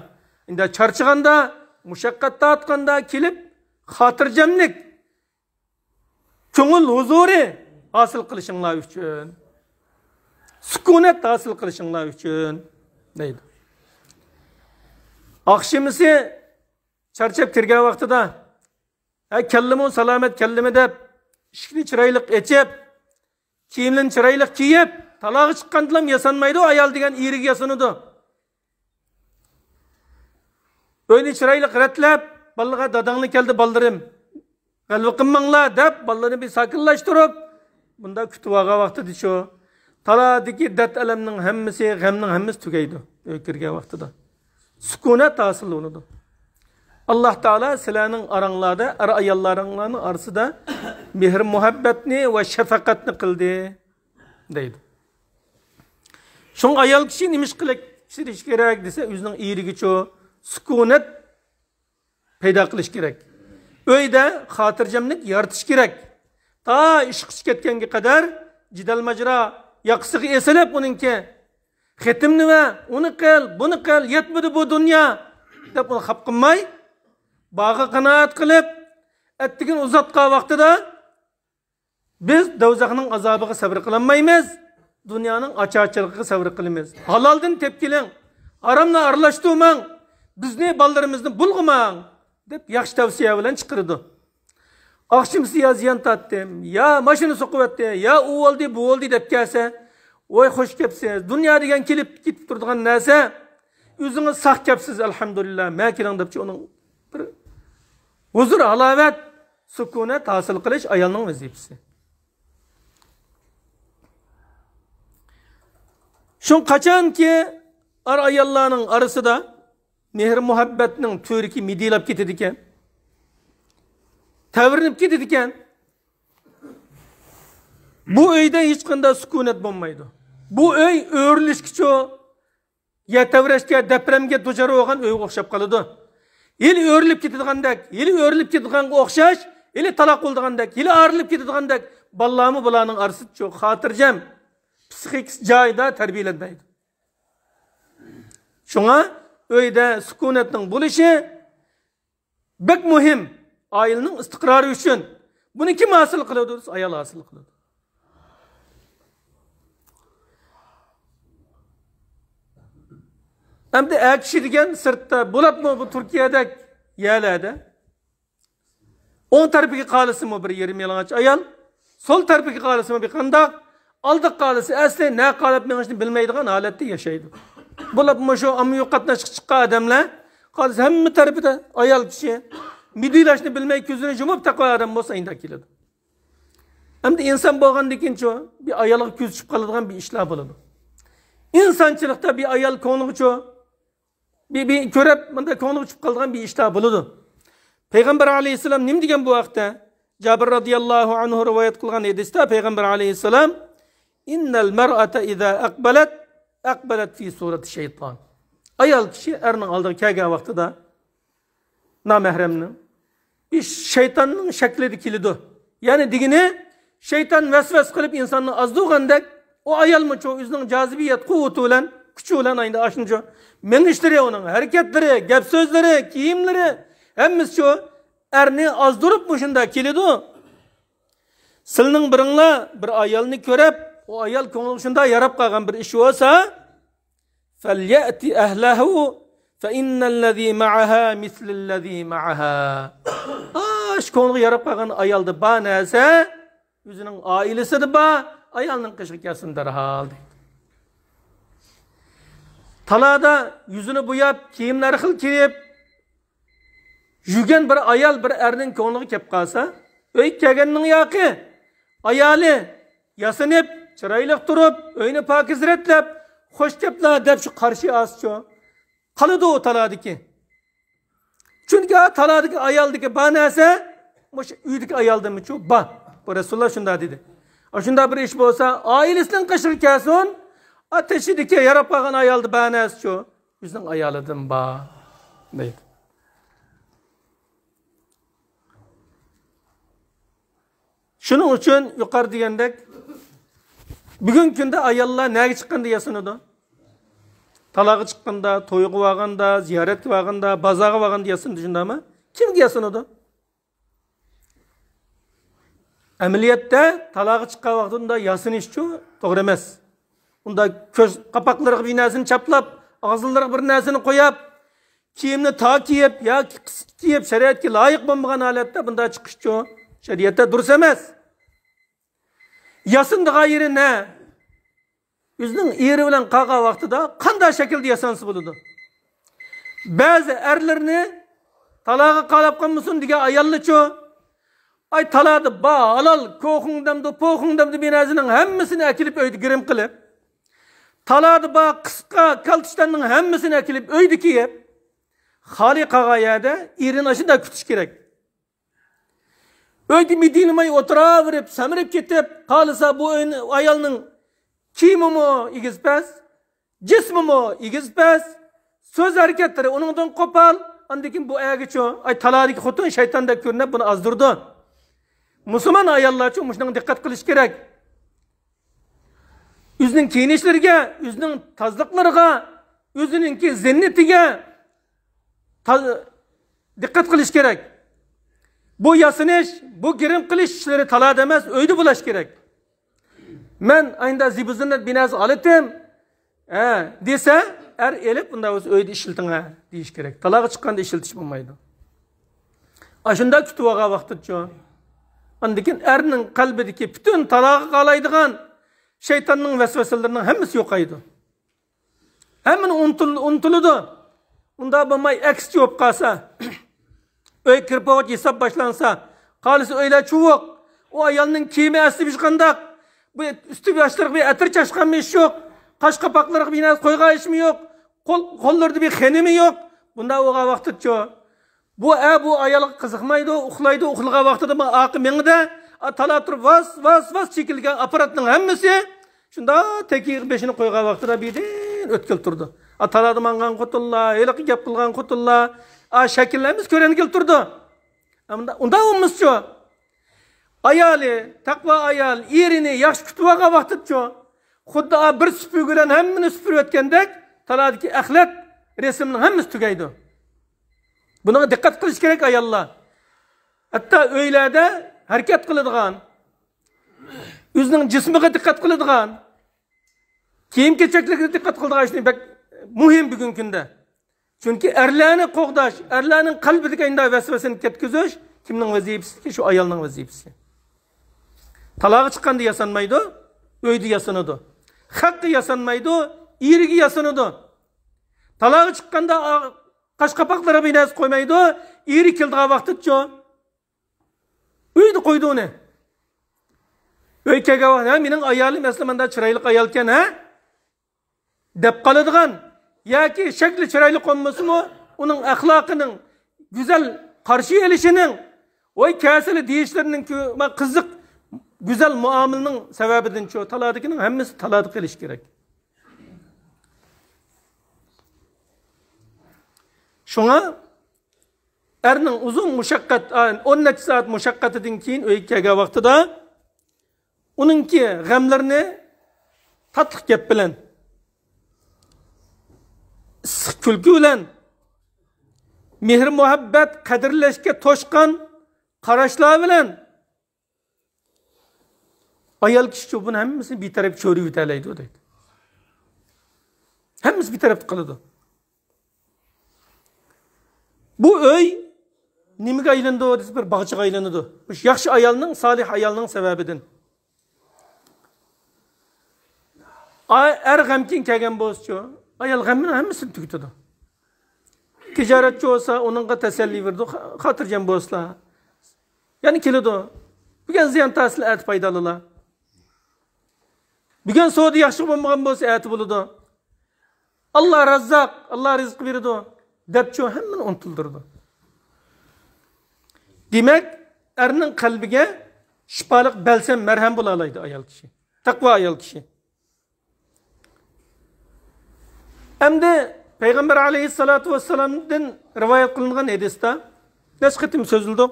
ئەمدى چارچىغاندا، مۇشەققەت تارتقاندا كېلىپ، خاتىرجەملىك، كۆڭۈل ھۇزۇرى ھاسىل قىلىشىڭلار ئۈچۈن، سۈكۈنەت ھاسىل قىلىشىڭلار ئۈچۈن دەيدۇ. ئاخشىمىسى چارچاپ كىرگەن ۋاقتىدا، ھە، كەلدىمۇ، سالامەت كەلدىمۇ دەپ، ئىشىكنى چىرايلىق ئېچىپ، كىيىملىرىنى چىرايلىق كىيىپ، تالاغا چىققاندىلا ياسانمايدۇ، ئايال دېگەن ئېرىگە ياسىنىدۇ. ئۆينى چىرايلىق رەتلەپ، بالىلارغا، «داداڭلار كەلدى، بالىلىرىم، غەلۋە قىلماڭلار» دەپ، بالىلىرىنى بىر ساكىنلاشتۇرۇپ، بۇنداق كۈتۈۋالغان ۋاقتىدىچۇ، تالادىكى دەرد-ئەلەمنىڭ ھەممىسى، غەمنىڭ ھەممىسى تۈگەيدۇ ئۆيگە كىرگەن ۋاقتىدا. سۈكۈنەت ھاسىل بولىدۇ. ئاللا تائالا سىلەرنىڭ ئاراڭلاردا، ئەر-ئاياللارنىڭ ئارىسىدا مېھىر-مۇھەببەتنى ۋە شەپەقەتنى قىلدى دەيدۇ. شۇڭا ئايال كىشى نېمە ئىش قىلىش كېرەك دېسە، ئۆزىنىڭ ئېرىگىچۇ سۈكۈنەت پەيدا قىلىش كېرەك. ئۆيدە خاتىرجەملىك يارىتىش كېرەك. تا ئىشقا چىقىپ كەتكەنگە قەدەر جېدەل-ماجىرا ياقىسىغا ئېسىلىپ ئۇنىڭكى، «خېتىمنى بەر، ئۇنى قىل، بۇنى قىل، يەتمىدى بۇ دۇنيا» دەپ ئۇنى خاپا قىلماي، بارغا قانائەت قىلىپ، ئەتىگىن ئۇزاتقان ۋاقتىدا، بىز دوزاخنىڭ ئازابىغا سەۋر قىلالمايمىز، دۇنيانىڭ ئاچارچىلىقىغا سەۋر قىلىمىز. ھالالدىن تېپىپ كېلىڭ، ھارامنى ئارىلاشتۇرماڭ، بىزنى، بالىلىرىمىزنى بۇلغىماڭ، دەپ ياخشى تەۋسىيە بىلەن چىقىرىدۇ. ئاخشىمىسى يا زىيان تارتتىم، يا ماشىنا سوقۇۋەتتى، يا ئۇ بولدى، بۇ بولدى دەپ كەلسە، ۋاي خوش كەپسىز، دۇنيا دېگەن كېلىپ كېتىپ تۇرىدىغان نەرسە، ئۆزىڭىز ساق كەپسىز، ئەلھەمدۇلىللا، مە كېلىڭ دەپچۇ، ئۇنىڭ بىر ھۇزۇر، ھالاۋەت، سۈكۈنەت ھاسىل قىلىش ئايالنىڭ ۋەزىپىسى. شۇ قاچانكى ئار-ئاياللارنىڭ ئارىسىدا مېھىر-مۇھەببەتنىڭ تۈۋرۈكى مىدىرلاپ كېتىدىكەن، تەۋرىنىپ كېتىدىكەن، بۇ ئۆيدە ھېچقانداق سۈكۈنەت بولمايدۇ. بۇ ئۆي ئۆرۈلۈشكىچۇ، يەر تەۋرەشكە، دەپرەمگە دۇچار بولغان ئۆيگە ئوخشاپ قالىدۇ. ھېلى ئۆرۈلۈپ كېتىدىغاندەك، ھېلى ئۆرۈلۈپ كېتىدىغانغا ئوخشاش، ھېلى تالاق بولىدىغاندەك، ھېلى ئايرىلىپ كېتىدىغاندەك بالىلارمۇ بۇلارنىڭ ئارىسىدىچۇ خاتىرجەم، پسىخىكىسى جايىدا تەربىيەلەنمەيدۇ. شۇڭا ئۆيدە سۈكۈنەتنىڭ بولۇشى بەك مۇھىم. ئائىلىنىڭ ئىستىقرارى ئۈچۈن. بۇنى كىم ھاسىل قىلىدۇ دېسە، ئايال ھاسىل قىلىدۇ. ئەمدى ئەر كىشى دېگەن سىرتتا، بولۇپمۇ بۇ تۈركىيەدەك يەرلەردە ئوڭ تەرىپىگە قارىسىمۇ بىر يېرىم يالىڭاچ ئايال، سول تەرىپىگە قارىسىمۇ بىر قانداق، ئالدىغا قارىسا ئەسلى نەگە قاراپ مېڭىشنى بىلمەيدىغان ھالەتتە ياشايدۇ. بولۇپمۇ شۇ ئاممىۋى قاتناشقا چىققان ئادەملەر قارىسا ھەممە تەرىپىدە ئايال كىشى، مىدىرلاشنى بىلمەي كۆزىنى يۇمۇپ تاقىۋالغان ئادەم بولسا ئاينىدا كېلىدۇ. ئەمدى ئىنسان بولغاندىن كېيىنچۇ، بىر ئايالغا كۆز چۈشۈپ قالىدىغان بىر ئىشلار بولىدۇ. ئىنسانچىلىقتا بىر ئايال كۆڭلىگىچۇ، بىر، بىر كۆرۈپ، مۇنداق كۆڭلىگە چۈشۈپ قالىدىغان بىر ئىشلار بولىدۇ. پەيغەمبەر ئەلەيھىسسالام نېمە دېگەن بۇ ھەقتە؟ جابىر رازىياللاھۇ ئەنھۇ رىۋايەت قىلغان ھەدىستە پەيغەمبەر ئەلەيھىسسالام، «إن المرأة إذا أقبلت، أقبلت في صورة الشيطان.» ئايال كىشى ئەرنىڭ ئالدىغا كەلگەن ۋاقتىدا، نامەھرەمنىڭ، بىر شەيتاننىڭ شەكلىدە كېلىدۇ. يەنى دېگىنى، شەيتان ۋەسۋەسە قىلىپ ئىنساننى ئازدۇرغاندەك، ئۇ ئايالمۇچۇ ئۆزىنىڭ جازىبىيەت قۇۋۋىتى بىلەن، كۈچى بىلەن ئاينىدا ئاشۇنچە مېڭىشلىرى، ئۇنىڭ ھەرىكەتلىرى، گەپ سۆزلىرى، كىيىملىرى، ھەممىسىچۇ ئەرنى ئازدۇرۇپ مۇشۇنداق كېلىدۇ. سىلىنىڭ بىرىڭلار بىر ئايالنى كۆرۈپ، ئۇ ئايال كۆڭلىگە شۇنداق ياراپ قالغان بىر ئىش بولسا، فليأت أهله فإن الذي معها مثل الذي معها. ئاش كۆڭلىگە ياراپ قالغان ئايالدا بار نەرسە، ئۆزىنىڭ ئائىلىسىدە بار ئايالنىڭ قېشىغا كەلسۇن دەرھال، دەيدۇ. تالادا يۈزىنى بوياپ، كىيىملەر خىل كىيىپ، يۈرگەن بىر ئايال بىر ئەرنىڭ كۆڭلىگە كەپ قالسا، ئۆيگە كەلگەننىڭ ياقى ئايالى ياسىنىپ، چىرايلىق تۇرۇپ، ئۆينى پاكىز رەتلەپ، خوش گەپلەر دەپ شۇ قارشى ئالسىچۇ، قالىدۇ ئۇ تالادىكى. چۈنكى ئا تالادىكى ئايالدىكى بار نەرسە مۇشۇ ئۆيدىكى ئايالدىمۇچۇ بار. بۇ رەسۇلۇللا شۇنداق دېدى. ئاشۇنداق بىر ئىش بولسا، ئائىلىسىنىڭ قېشىغا كەلسۇن، ئا تېشىدىكى ياراپ قالغان ئايالدا بار نەرسىچۇ ئۆزىنىڭ ئايالىدىن بار، دەيدۇ. شۇنىڭ ئۈچۈن يۇقىرى دېگەندەك، بۈگۈنكى كۈندە ئاياللار نەگە چىققاندا ياسىنىدۇ؟ تالاغا چىققاندا، تويغا بارغاندا، زىيارەتكە بارغاندا، بازارغا بارغاندا ياسىنىدۇ، شۇنداقمۇ؟ كىمگە ياسىنىدۇ؟ ئەمەلىيەتتە تالاغا چىققان ۋاقتىدا ياسىنىشچۇ توغرا ئەمەس. ئۇندا كۆز قاپاقلىرىغا بىر نەرسىنى چاپلاپ، ئاغزىلىرىغا بىر نەرسىنى قويۇپ، كىيىمنى تار كىيىپ ياكى قىسىق كىيىپ، شەرىئەتكە لايىق بولمىغان ھالەتتە بۇنداق چىقىشچۇ شەرىئەتتە دۇرۇس ئەمەس. ياسىنىدىغان يېرى نە؟ ئۆزىنىڭ ئېرى بىلەن قالغان ۋاقتىدا قانداق شەكىلدە ياسانسا بولىدۇ؟ بەزى ئەرلىرىنى تالاغا قالاپ قالمىسۇن دېگەن ئاياللىچۇ؟ ئاي، تالادا بار ھالال كوخۇڭ دەمدۇ، پوخۇڭ دەمدۇ، بىر نەرسىنىڭ ھەممىسىنى ئەكېلىپ ئۆيدە گىرىم قىلىپ، تالادا بار قىسقا كالتىشلارنىڭ ھەممىسىنى ئەكېلىپ ئۆيدە كىيىپ، خالىي قالغان يەردە ئېرىنى ئاشۇنداق كۈتۈش كېرەك. ئۆيدە مىدىرلىماي ئولتۇراۋېرىپ، سەمرىپ كېتىپ قالسا، بۇ ئۆينى، ئايالنىڭ كىيىمىمۇ ئېگىز پەس، جىسمىمۇ ئېگىز پەس، سۆز ھەرىكەتلىرى ئۇنىڭدىن قوپال. ئاندىن كېيىن بۇ ئەرگىچۇ، ئاي، تالادىكى خوتۇن شەيتاندەك كۆرۈنۈپ، بۇنى ئازدۇرىدۇ. مۇسۇلمان ئاياللارچۇ مۇشۇنىڭغا دىققەت قىلىش كېرەك. ئۆزىنىڭ كىيىنىشلىرىگە، ئۆزىنىڭ تازىلىقلىرىغا، ئۆزىنىڭكى زىننىتىگە تا-، دىققەت قىلىش كېرەك. بۇ ياسىنىش، بۇ گىرىم قىلىش ئىشلىرى تالادا ئەمەس، ئۆيدە بولۇش كېرەك. مەن ئاينىدا زىبۇ زىننەت بىناسى ئالىتىم، ھە، دېسە، ئەر ئېلىپ، ئۇنداق بولسا ئۆيدە ئىشلىتىڭ، ھە، دېيىش كېرەك. تالاغا چىققاندا ئىشلىتىش بولمايدۇ. ئاشۇنداق كۈتۈۋالغان ۋاقتىدىچۇ، ئاندىن كېيىن ئەرنىڭ قەلبىدىكى پۈتۈن تالاغا قالايدىغان شەيتاننىڭ ۋەسۋەسىلىرىنىڭ ھەممىسى يوقايدۇ. ھەممىنى ئۇنتۇل-، ئۇنتۇلىدۇ. ئۇنداق بولماي، ئەكسىچە بولۇپ قالسا، ئۆيگە كىرىپ بولغۇچە ھېساب باشلانسا، خالىسا ئۆيلەر چۇۋۇق. ئۇ ئايالنىڭ كىيىمى ئەسلى ھېچقانداق. بۇ ئۈستى باشلىرىغا بىر ئەتىر چاچقانمۇ ئىش يوق. قاش قاپاقلىرىغا بىر نەرسە قويغان ئىشمۇ يوق. قول، قوللىرىدا بىر خېنىمۇ يوق. بۇنداق بولغان ۋاقىتتىچۇ؟ بۇ، ئە، بۇ ئايالغا قىزىقمايدۇ، ئۇخلايدۇ، ئۇخلىغان ۋاقتىدا ما ئارقا مېڭىدە، ئا، تالا تۇرۇپ ۋاس، ۋاس، ۋاس چېكىلگەن ئاپپاراتنىڭ ھەممىسى شۇنداق تېكىگە بېشىنى قويغان ۋاقتىدا بىردىن ئۆتكىلى تۇرىدۇ. ئا، تالادا ماڭغان خوتۇنلار، ھېلىقى گەپ قىلغان خوتۇنلار، ئا، شەكىللەرمىز كۆرۈنگىلى تۇرىدۇ. ئۇندا-، ئۇنداق بولمىسىچۇ؟ ئايالى، تەقۋا ئايال، ئېرىنى ياخشى كۈتۈۋالغان ۋاقتىچۇ؟ خۇددى ئا بىر سۈپۈرگە بىلەن ھەممىنى سۈپۈرۈۋەتكەندەك، تالادىكى ئەخلەت رەسىمنىڭ ھەممىسى تۈگەيدۇ. بۇنىڭغا دىققەت قىلىش كېرەك ئاياللار. ھەتتا ئۆيلەردە ھەرىكەت قىلىدىغان، ئۆزىنىڭ جىسمىغا دىققەت قىلىدىغان، كىيىم-كېچەكلىكىگە دىققەت قىلىدىغان ئىشنى بەك مۇھىم بۈگۈنكى كۈندە. چۈنكى ئەرلەرنى قوغداش، ئەرلەرنىڭ قەلبىدىكى ئەينى ۋەسۋەسىنى كەتكۈزۈش كىمنىڭ ۋەزىپىسى؟ شۇ ئايالنىڭ ۋەزىپىسى. تالاغا چىققاندا ياسانمايدۇ، ئۆيدە ياسىنىدۇ. خەققە ياسانمايدۇ، ئېرىگە ياسىنىدۇ. تالاغا چىققاندا ئا-، قاش قاپاقلىرىغا بىر نەرسە قويمايدۇ، ئېرى كېلىدىغان ۋاقتىچۇ؟ ئۆيدە قويدى ئۇنى. ئۆيگە كەلگەن ۋاقىت، ھە، مېنىڭ ئايالىم ئەسلى مانداق چىرايلىق ئايالكەن، ھە؟ دەپ قالىدىغان ياكى شەكلى چىرايلىق بولمىسىمۇ، ئۇنىڭ ئەخلاقىنىڭ، گۈزەل قارشى ئېلىشىنىڭ، ۋاي كەسىلى دېيىشلىرىنىڭ كۆ-، ما قىزىق، گۈزەل مۇئامىلىنىڭ سەۋەبىدىنچۇ، تالادىكىنىڭ ھەممىسى تالادا قېلىشى كېرەك. شۇڭا ئەرنىڭ ئۇزۇن مۇشەققەت، ئا، ئون نەچچە سائەت مۇشەققەتىدىن كېيىن ئۆيگە كەلگەن ۋاقتىدا، ئۇنىڭكى غەملىرىنى تاتلىق گەپ بىلەن، ئىسسىق كۈلكە بىلەن، مېھىر-مۇھەببەت، قەدىرلەشكە توشقان قاراشلار بىلەن، ئايال كىشىچۇ بۇنى ھەممىسىنى بىتەرەپ چۆرۈۋېتەلەيدۇ دەيدۇ. ھەممىسى بىتەرەپ قىلىدۇ. بۇ ئۆي نېمىگە ئايلىنىدۇ دېسە، بىر باغچىغا ئايلىنىدۇ. مۇشۇ ياخشى ئايالنىڭ، سالىھ ئايالنىڭ سەۋەبىدىن. ئا-، ئەر غەمكىن كەلگەن بولسىچۇ، ئايال غەمنىڭ ھەممىسىنى تۈگىتىدۇ. تىجارەتچى بولسا، ئۇنىڭغا تەسەللى بېرىدۇ، خا-، خاتىرجەم بولسىلا. يەنە كېلىدۇ. بۈگۈن زىيان تارتسىلا، ئەتە پايدا ئالىلا. بۈگۈن سودا ياخشى بولمىغان بولسا، ئەتە بولىدۇ. ئاللا راززاق، ئاللا رىزىق بېرىدۇ، دەپچۇ ھەممىنى ئۇنتۇلدۇرىدۇ. دېمەك، ئەرنىڭ قەلبىگە شىپالىق بەلسەم، مەرھەم بولالايدۇ ئايال كىشى. تەقۋا ئايال كىشى. ئەمدى پەيغەمبەر ئەلەيھىسسالاتۇ ۋەسسالامدىن رىۋايەت قىلىنغان ھەدىستە نەچچە قېتىم سۆزلىدۇق.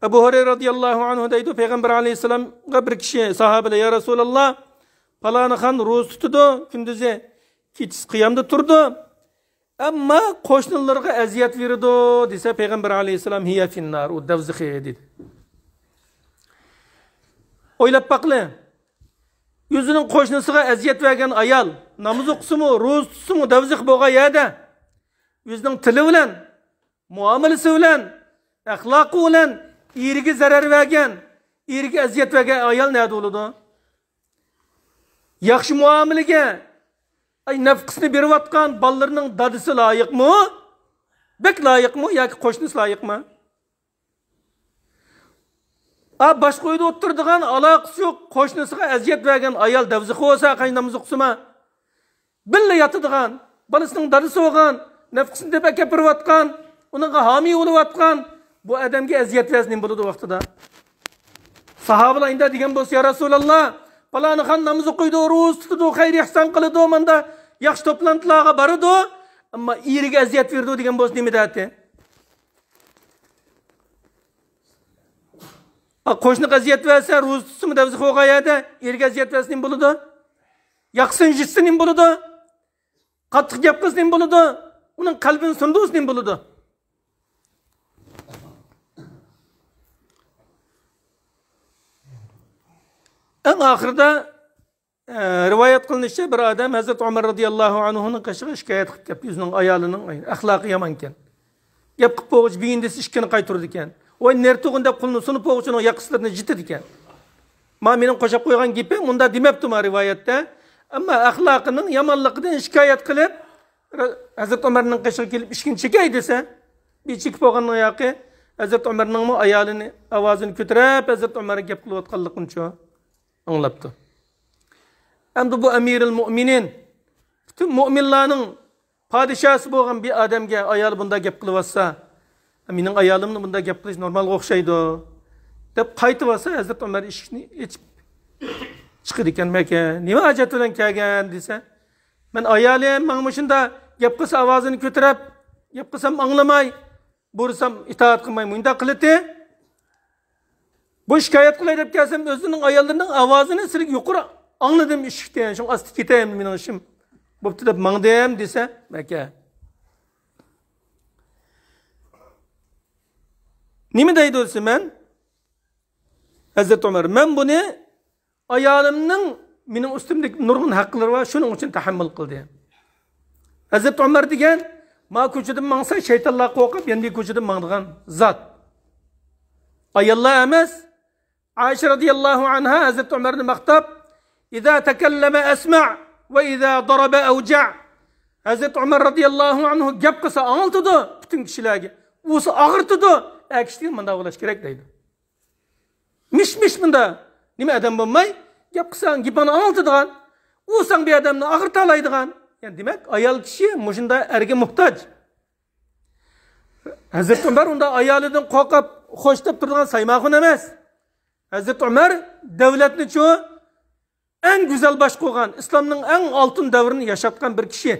ئەبۇ ھۇرەيرە رازىياللاھۇ ئەنھۇ دەيدۇ، پەيغەمبەر ئەلەيھىسسالامغا بىر كىشى، ساھابىلەر، يا رەسۇلاللا، پالانى خان روزا تۇتىدۇ، كۈندۈزى، كېچىسى قىيامدا تۇرىدۇ. ئەمما قوشنىلىرىغا ئەزىيەت بېرىدۇ دېسە، پەيغەمبەر ئەلەيھىسسالام، ھىيە فىننار، ئۇ دەۋزىخى دېدى. ئويلاپ باقلى. ئۆزىنىڭ قوشنىسىغا ئەزىيەت بەرگەن ئايال، ناماز ئوقۇسىمۇ، روزا تۇتسىمۇ، دەۋزىخ بولغان يەردە، ئۆزىنىڭ تىلى بىلەن، مۇئامىلىسى بىلەن، ئەخلاقى بىلەن ئېرىگە زەرەر بەرگەن، ئېرىگە ئەزىيەت بەرگەن ئايال نەدە بولىدۇ؟ ياخشى مۇئامىلىگە، ئاي، نەپقىسىنى بېرىۋاتقان بالىلىرىنىڭ دادىسى لايىقمۇ؟ بەك لايىقمۇ ياكى قوشنىسى لايىقمۇ؟ ئا، باشقا ئۆيدە ئولتۇرىدىغان، ئالاقىسى يوق، قوشنىسىغا ئەزىيەت بەرگەن ئايال دەۋزىخى بولسا، قاينامىز ئوقۇسىما؟ بىللە ياتىدىغان، بالىسىنىڭ دادىسى بولغان، نەپقىسىنى دەپ ئەكەپ بېرىۋاتقان، ئۇنىڭغا ھامىي بولۇۋاتقان بۇ ئادەمگە ئەزىيەت بەرسە نېمە بولىدۇ ۋاقتىدا؟ ساھابىلار ئىنداق دېگەن بولسا، يا رەسۇلاللا، پالانى خان ناماز ئوقۇيدۇ، روزا تۇتىدۇ، خەير ئېھسان قىلىدۇ، ماندا ياخشى توپلانتىلارغا بارىدۇ، ئەمما ئېرىگە ئەزىيەت بېرىدۇ دېگەن بولسا نېمە دەيتتى؟ ئا، قوشنىغا ئەزىيەت بەرسە، روزا تۇتسىمۇ دەۋزىخى بولغان يەردە، ئېرىگە ئەزىيەت بەرسە نېمە بولىدۇ؟ ياقىسىنى يىرتسا نېمە بولىدۇ؟ قاتتىق گەپ قىلسا نېمە بولىدۇ؟ ئۇنىڭ قەلبىنى سۇندۇرسا نېمە بولىدۇ؟ ئەڭ ئاخىرىدا، ئە، رىۋايەت قىلىنىشىچە، بىر ئادەم ھەزرىتى ئۆمەر رازىياللاھۇ ئەنھۇنىڭ قېشىغا شىكايەت قىلىپ كەپتۇ، ئۆزىنىڭ ئايالىنىڭ ئەخلاقى يامانكەن. گەپ قىلىپ بولغۇچە بىر دېسە ئىككىنى قايتۇرىدىكەن. ۋاي، نېرى تۇرغىن دەپ قولىنى سۇنۇپ بولغۇچە ئۇنىڭ ياقىسىلىرىنى جىتىدىكەن. ما مېنىڭ قوشاپ قويغان گېپىم مۇنداق دېمەپتۇ ما رىۋايەتتە. ئەمما ئەخلاقىنىڭ يامانلىقىدىن شىكايەت قىلىپ، ھەزرىتى ئۆمەرنىڭ قېشىغا كېلىپ ئىشىكنى چېكەي دېسە، بىر چېكىپ بولغاندىن ياقى، ھەزرىتى ئۆمەرنىڭمۇ ئايالىنى ئاۋازىنى كۆتۈرۈپ، ھەزرىتى ئۆمەرگە گەپ قىلىۋاتقانلىقىنىچۇ ئاڭلاپتۇ. ئەمدى بۇ ئەمىرىل مۆمىنىن، پۈتۈن مۆمىنلارنىڭ پادىشاھسى بولغان بىر ئادەمگە ئايالى بۇنداق گەپ قىلىۋاتسا، مېنىڭ ئايالىمنى بۇنداق گەپ قىلىش نورمالغا ئوخشايدۇ، دەپ قايتىۋاتسا، ھەزرىتى ئۆمەر ئىشىكنى ئېچىپ چىقىدىكەن. مەكە، نېمە ھاجەت بىلەن كەلگەن دېسە، مەن ئايالىم ماڭا مۇشۇنداق گەپ قىلسا ئاۋازىنى كۆتۈرۈپ، گەپ قىلسام ئاڭلىماي، بۇيرۇسام ئىتائەت قىلماي مۇنداق قىلىتتى. بۇ شىكايەت قىلاي دەپ كەلسەم، ئۆزىنىڭ ئاياللىرىنىڭ ئاۋازىنى سىلىگە يۇقىرى ئاڭلىدىم ئىشىكتىن، شۇڭا ئاستا كېتەي، مېنىڭ ئىشىم بوپتۇ دەپ ماڭدىم دېسە، مەكە. نېمە دەيدۇ دېسە، مەن، ھەزرىتى ئۆمەر، مەن بۇنى ئايالىمنىڭ مېنىڭ ئۈستۈمدىكى نۇرغۇن ھەقلىرى بار، شۇنىڭ ئۈچۈن تەھەممۇل قىلدى. ھەزرىتى ئۆمەر دېگەن، ما كوچىدىن ماڭسا شەيتانلار قورقۇپ، يەنە بىر كوچىدىن ماڭىدىغان زات. ئاياللار ئەمەس. ئائىشە رەزىياللاھۇ ئەنھا ھەزرىتى ئۆمەرنى ماختاپ، «ئىزا تەكەللەمە ئەسمەئ ۋە ئىزا دارابە ئەۋجەئ.» ھەزرىتى ئۆمەر رەزىياللاھۇ ئەنھۇ گەپ قىلسا ئاڭلىتىدۇ پۈتۈن كىشىلەرگە، ئۇرسا ئاغرىتىدۇ، ئەر كىشىگە مۇنداق بولۇش كېرەك دەيدۇ. مىش-مىش مۇندا. نېمە ئادەم بولماي؟ گەپ قىلساڭ گېپىڭنى ئاڭلىتىدىغان، ئۇرساڭ بىر ئادەمنى ئاغرىتالايدىغان. يەنى دېمەك، ئايال كىشى مۇشۇنداق ئەرگە موھتاج. ھەزرىتى ئۆمەر ئۇنداق ئايالىدىن قورقۇپ، خوش دەپ تۇرىدىغان سايماخۇن ئەمەس. ھەزرىتى ئۆمەر دەۋلەتنىچۇ ئەڭ گۈزەل باشقۇرغان، ئىسلامنىڭ ئەڭ ئالتۇن دەۋرىنى ياشاتقان بىر كىشى.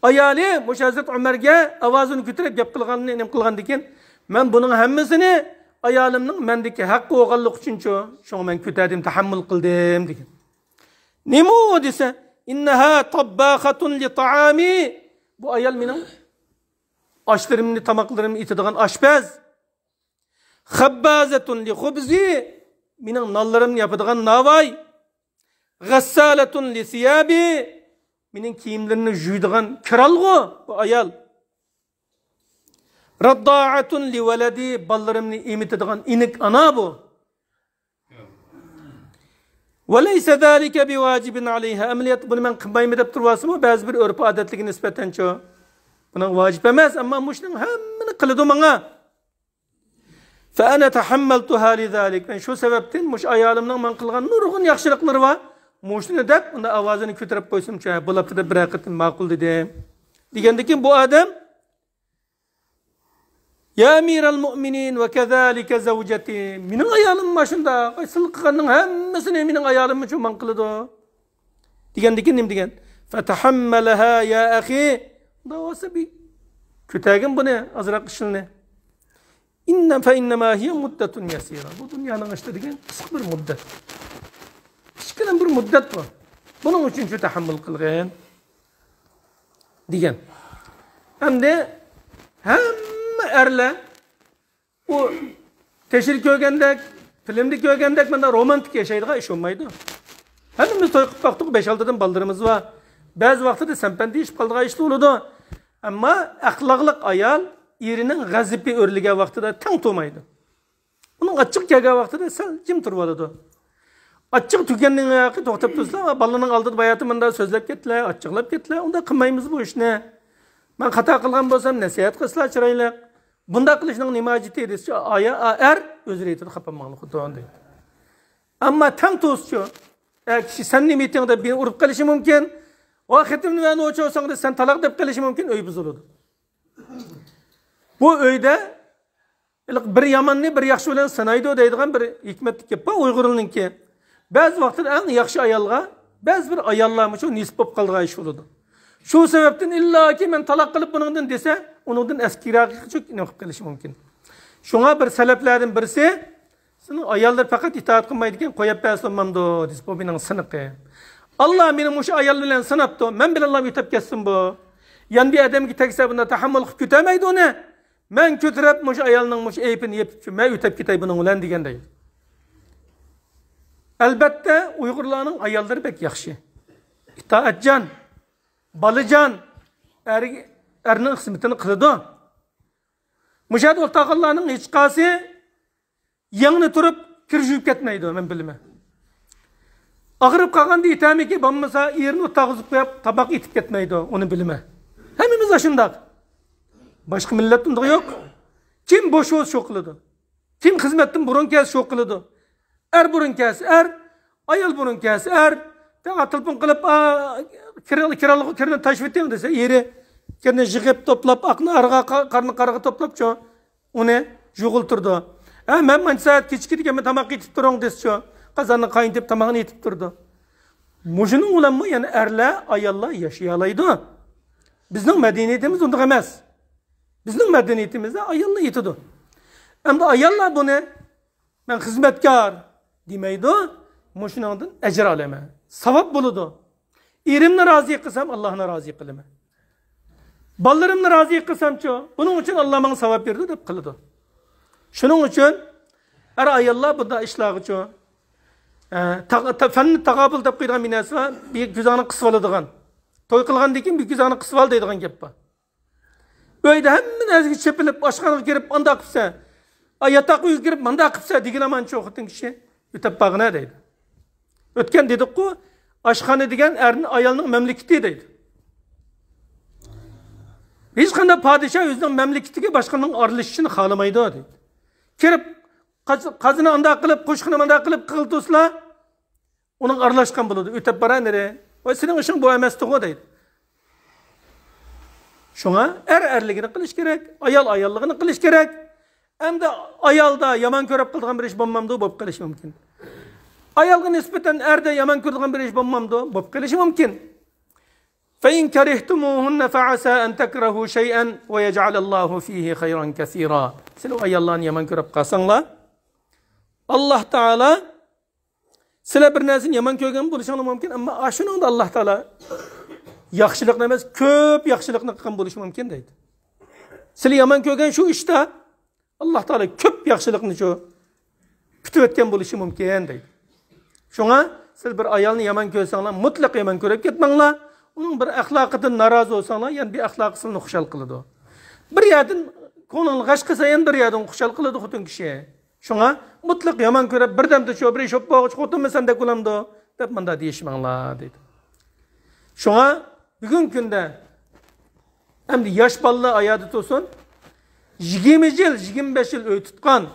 ئايالى مۇشۇ ھەزرىتى ئۆمەرگە ئاۋازىنى كۆتۈرۈپ گەپ قىلغاننى نېمە قىلغاندىكىن، مەن بۇنىڭ ھەممىسىنى ئايالىمنىڭ مەندىكى ھەققى بولغانلىقى ئۈچۈنچۇ، شۇڭا مەن كۆتەردىم، تەھەممۇل قىلدىم دېگەن. نېمە ئۇ دېسە، «ئىننەھا تابباخەتۇن لىتائامى.» بۇ ئايال مېنىڭ ئاشلىرىمنى، تاماقلىرىمنى ئېتىدىغان ئاشپەز. «خەببازەتۇن لىخۇبزى.» مېنىڭ نانلىرىمنى ياپىدىغان ناۋاي. «غەسسالەتۇن لىسىيابى.» مېنىڭ كىيىملىرىمنى يۇيىدىغان كىرئالغۇ بۇ ئايال. «رەددائەتۇن لىۋەلەدى.» بالىلىرىمنى ئېمىتىدىغان ئېنىك ئانا بۇ. «ۋەلەيسە زالىكە بىۋاجىبىن ئەلەيھا.» ئەمەلىيەتتە بۇنى مەن قىلمايمەن دەپ تۇرۇۋالسىمۇ، بەزى بىر ئۆرپ-ئادەتلىككە نىسبەتەنچۇ، بۇنىڭ ۋاجىپ ئەمەس، ئەمما مۇشۇنىڭ ھەممىنى قىلىدۇ ماڭا. «فەئەنە تەھەممەلتۇھا لىزالىك.» مەن شۇ سەۋەبتىن مۇشۇ ئايالىمنىڭ ماڭا قىلغان نۇرغۇن ياخشىلىقلىرى بار، مۇشۇنى دەپ ئۇندا ئاۋازىنى كۆتۈرۈپ قويسىمچۇ، ھە، بولاپتۇ دەپ بىرەر قېتىم ماقۇل دېدىم. دېگەندىكىن بۇ ئادەم، «يا ئەمىرەل مۆمىنىن ۋە كەزالىكە زەۋجەتى.» مېنىڭ ئايالىم مانا شۇنداق. ئاي، سىلى قىلغاننىڭ ھەممىسىنى مېنىڭ ئايالىم ئۈچۈن ماڭا قىلىدۇ. دېگەندىكىن نېمە دېگەن؟ «فەتەھەممەلەھا يا ئەخى.» ئۇنداق بولسا بىر كۆتەرگىن بۇنى، ئازراق ئىشىنى. «ئىننە فەئىننەما ھىيە مۇددەتۇن يەسىرە.» بۇ دۇنيانىڭ ئىشى دېگەن قىسقا بىر مۇددەت. كىچىككىنە بىر مۇددەت بۇ. بۇنىڭ ئۈچۈنچۇ تەھەممۇل قىلغىن. دېگەن. ئەمدى ھەممە ئەرلەر ئۇ تېشىدا كۆرگەندەك، فىلىمدا كۆرگەندەك مۇنداق رومانتىك ياشايدىغان ئىش بولمايدۇ. ھەممىمىز توي قىلىپ باقتۇق، بەش-ئالتىدىن بالىلىرىمىز بار. بەزى ۋاقتىدا سەمپەندىيىشىپ قالىدىغان ئىشلار بولىدۇ. ئەمما ئەخلاقلىق ئايال ئېرىنىڭ غەزىپى ئۆرلىگەن ۋاقتىدا تەڭ تۇرمايدۇ. ئۇنىڭ ئاچچىقى كەلگەن ۋاقتىدا سەل جىم تۇرۇۋالىدۇ. ئاچچىقى تۈگىگەندىن كېيىن توختاپ تۇرسىلا، بالىنىڭ ئالدىدا باياتى مۇنداق سۆزلەپ كەتتىلە، ئاچچىقلاپ كەتتىلە، ئۇنداق قىلمايمىز بۇ ئىشنى. مەن خاتا قىلغان بولسام نەسىھەت قىلسىلا چىرايلىق. بۇنداق قىلىشنىڭ نېمە ھاجىتى دېسىچۇ، ئايا-، ئەر ئۆزى ئېيتىدۇ، خاپا بولماڭلار خۇددى دەيدۇ. ئەمما تەڭ تۇرسىچۇ، ئە، كىشى سەن نېمە ئېيتىڭ دەپ بىرنى ئۇرۇپ قېلىشى مۇمكىن. ۋا خېتىمنى مەن ئوچۇرساڭ دە سەن تالاق دەپ قېلىشى مۇمكىن، ئۆي بۇزۇلىدۇ. بۇ ئۆيدە ھېلىقى بىر ياماننى بىر ياخشى بىلەن سىنايدۇ دەيدىغان بىر ھېكمەتلىك گەپ بار ئۇيغۇرلارنىڭكى. بەزى ۋاقىتتا ئەڭ ياخشى ئايالغا بەزى بىر ئاياللارمۇ شۇ نېسىپ بولۇپ قالىدىغان ئىش بولىدۇ. شۇ سەۋەبتىن ئىللاكى مەن تالاق قىلىپ بۇنىڭدىن دېسە، ئۇنىڭدىن ئەسكىراقى نېمە قىلىپ قېلىشى مۇمكىن. شۇڭا بىر سەلەفلەردىن بىرسى، سېنىڭ ئاياللىرى پەقەت ئىتائەت قىلمايدىكەن، قويۇپ بەرسە بولمامدۇ دېسە، بۇ مېنىڭ سىنىقىم. ئاللا مېنى مۇشۇ ئايال بىلەن سىناپتۇ، مەن بىلەنلا ئۆتەپ كەتسۇن بۇ. يەنە بىر ئادەمگە تەگسە بۇنداق تەھەممۇل قىلىپ كۆتەرمەيدۇ ئۇنى. مەن كۆتۈرۈپ مۇشۇ ئايالنىڭ مۇشۇ ئەيىبىنى يېپىپ، مەن ئۆتەپ كېتەي بۇنىڭ بىلەن دېگەن دەيدۇ. ئەلبەتتە، ئۇيغۇرلارنىڭ ئاياللىرى بەك ياخشى. ئىتائەتچان، بالىجان، ئەر، ئەرنىڭ خىزمىتىنى قىلىدۇ. مۇشۇ يەردە ئولتۇرغانلارنىڭ ھېچقايسى يەڭنى تۇرۇپ كىر يۇيۇپ كەتمەيدۇ، مەن بىلىمەن. ئاغرىپ قالغاندا يېتەرمىكىن، بولمىسا ئېرىنى ئوتتۇرىغا ئۇزۇپ قويۇپ، تاماق ئېتىپ كەتمەيدۇ. ئۇنى بىلىمەن. ھەممىمىز ئاشۇنداق. باشقا مىللەت ئۇنداق يوق. كىم بوش بولسا شۇ قىلىدۇ. كىم خىزمەتتىن بۇرۇن كەلسە شۇ قىلىدۇ. ئەر بۇرۇن كەلسە ئەر، ئايال بۇرۇن كەلسە ئەر. تېخى تېلېفون قىلىپ، «ئا، كىر-، كىرالىغۇ كىرنى تاشلىۋېتىڭ» دېسە، ئېرى كىرنى يىغىپ توپلاپ، ئاقنى ئارىغا، قا-، قارنى قارىغا توپلاپچۇ، ئۇنى يۇغۇلتۇرىدۇ. «ھە، مەن مانچە سائەت كېچىكىدىكەنمەن، تاماق ئېتىپ تۇرۇڭ» دېسىچۇ، قازاننى قاينىتىپ، تاماقنى ئېتىپ تۇرىدۇ. مۇشۇنىڭ بىلەنمۇ يەنە ئەرلەر، ئاياللار ياشىيالايدۇ. بىزنىڭ مەدەنىيىتىمىز ئۇنداق ئەمەس. بىزنىڭ مەدەنىيىتىمىزدە ئاياللار ئېتىدۇ. ئەمدى ئاياللار بۇنى «مەن خىزمەتكار» دېمەيدۇ، «مۇشۇنىڭدىن ئەجىر ئالىمەن، ساۋاب بولىدۇ. ئېرىمنى رازى قىلسام، ئاللاھنى رازى قىلىمەن. بالىلىرىمنى رازى قىلسامچۇ، بۇنىڭ ئۈچۈن ئاللا ماڭا ساۋاب بېرىدۇ» دەپ قىلىدۇ. شۇنىڭ ئۈچۈن ئەر-ئاياللار بۇنداق ئىشلارغىچۇ، ئە، تا-، تا-، فەننى تاقابىل دەپ قويىدىغان بىر نەرسە بار، بىر كۆزۈڭنى قىسىۋالىدىغان. توي قىلغاندىن كېيىن بىر كۆزۈڭنى قىسىۋال دەيدىغان گەپ بار. ئۆيدە ھەممە نەرسىگە چېپىلىپ، ئاشخانىغا كىرىپ، ئانداق قىپسەن. ئا، ياتاق ئۆيگە كىرىپ، مانداق قىپسەن دېگىلى ئامانچۇ خوتۇن كىشى. ئۆتەپ بارغىنە دەيدۇ. ئۆتكەن دېدۇققۇ، ئاشخانا دېگەن ئەرنىڭ، ئايالنىڭ مەملىكىتى دەيدۇ. ھېچقانداق پادىشاھ ئۆزىنىڭ مەملىكىتىگە باشقىنىڭ ئارىلىشىشىنى خالىمايدۇ دەيدۇ. كىرىپ، قاز-، قازىنى ئانداق قىلىپ، قوشۇقنى مانداق قىلىپ قىلتۇسلا، ئۇنىڭ ئارىلاشقان بولىدۇ. ئۆتەپ بارا نېرى. «ۋاي، سېنىڭ ئىشىڭ بۇ ئەمەستىغۇ» دەيدۇ. شۇڭا ئەر ئەرلىكىنى قىلىش كېرەك، ئايال ئاياللىقىنى قىلىش كېرەك. ئەمدى ئايالدا يامان كۆرۈپ قىلىدىغان بىر ئىش بولمامدۇ؟ بولۇپ قېلىشى مۇمكىن. ئايالغا نىسبەتەن ئەردە يامان كۆرىدىغان بىر ئىش بولمامدۇ؟ بولۇپ قېلىشى مۇمكىن. فَإِنْ كَرِهْتُمُوهُنَّ فَعَسَىٰ أَنْ تَكْرَهُوا شَيْئًا وَيَجْعَلَ اللَّهُ فِيهِ خَيْرًا كَثِيرًا. سىلەر ئاياللارنى يامان كۆرۈپ قالساڭلار، ئاللا تائالا سىلەر بىر نەرسىنى يامان كۆرگەن بولۇشۇڭلار مۇمكىن، ئەمما ئاشۇنىڭدا ئاللا تائالا ياخشىلىقنى ئەمەس، كۆپ ياخشىلىقنى قىلغان بولۇشى مۇمكىن دەيدۇ. سىلەر يامان كۆرگەن شۇ ئىشتا ئاللا تائالا كۆپ ياخشىلىقنى شۇ كۈتۈۋەتكەن بولۇشى مۇمكىن دەيدۇ. شۇڭا سىز بىر ئايالنى يامان كۆرسەڭلار، مۇتلەق يامان كۆرۈپ كەتمەڭلار. ئۇنىڭ بىر ئەخلاقىدىن نارازى بولساڭلار، يەنە بىر ئەخلاقى سىلىنى خۇشال قىلىدۇ. بىر يەردىن كۆڭلۈڭنى غەش قىلسا، يەنە بىر يەردىن خۇشال قىلىدۇ خوتۇن كىشى. شۇڭا مۇتلەق يامان كۆرۈپ، بىردەمدە شۇ بىر شوپپا ئوغۇچ خوتۇنمۇ سەندەك بولامدۇ دەپ مۇنداق دېيىشمەڭلار دەيدۇ. شۇڭا بۈگۈنكى كۈندە ئەمدى ياش بالىلار ئايادا تۇرسۇن، يىگىرمە يىل، يىگىرمە بەش يىل ئۆي تۇتقان،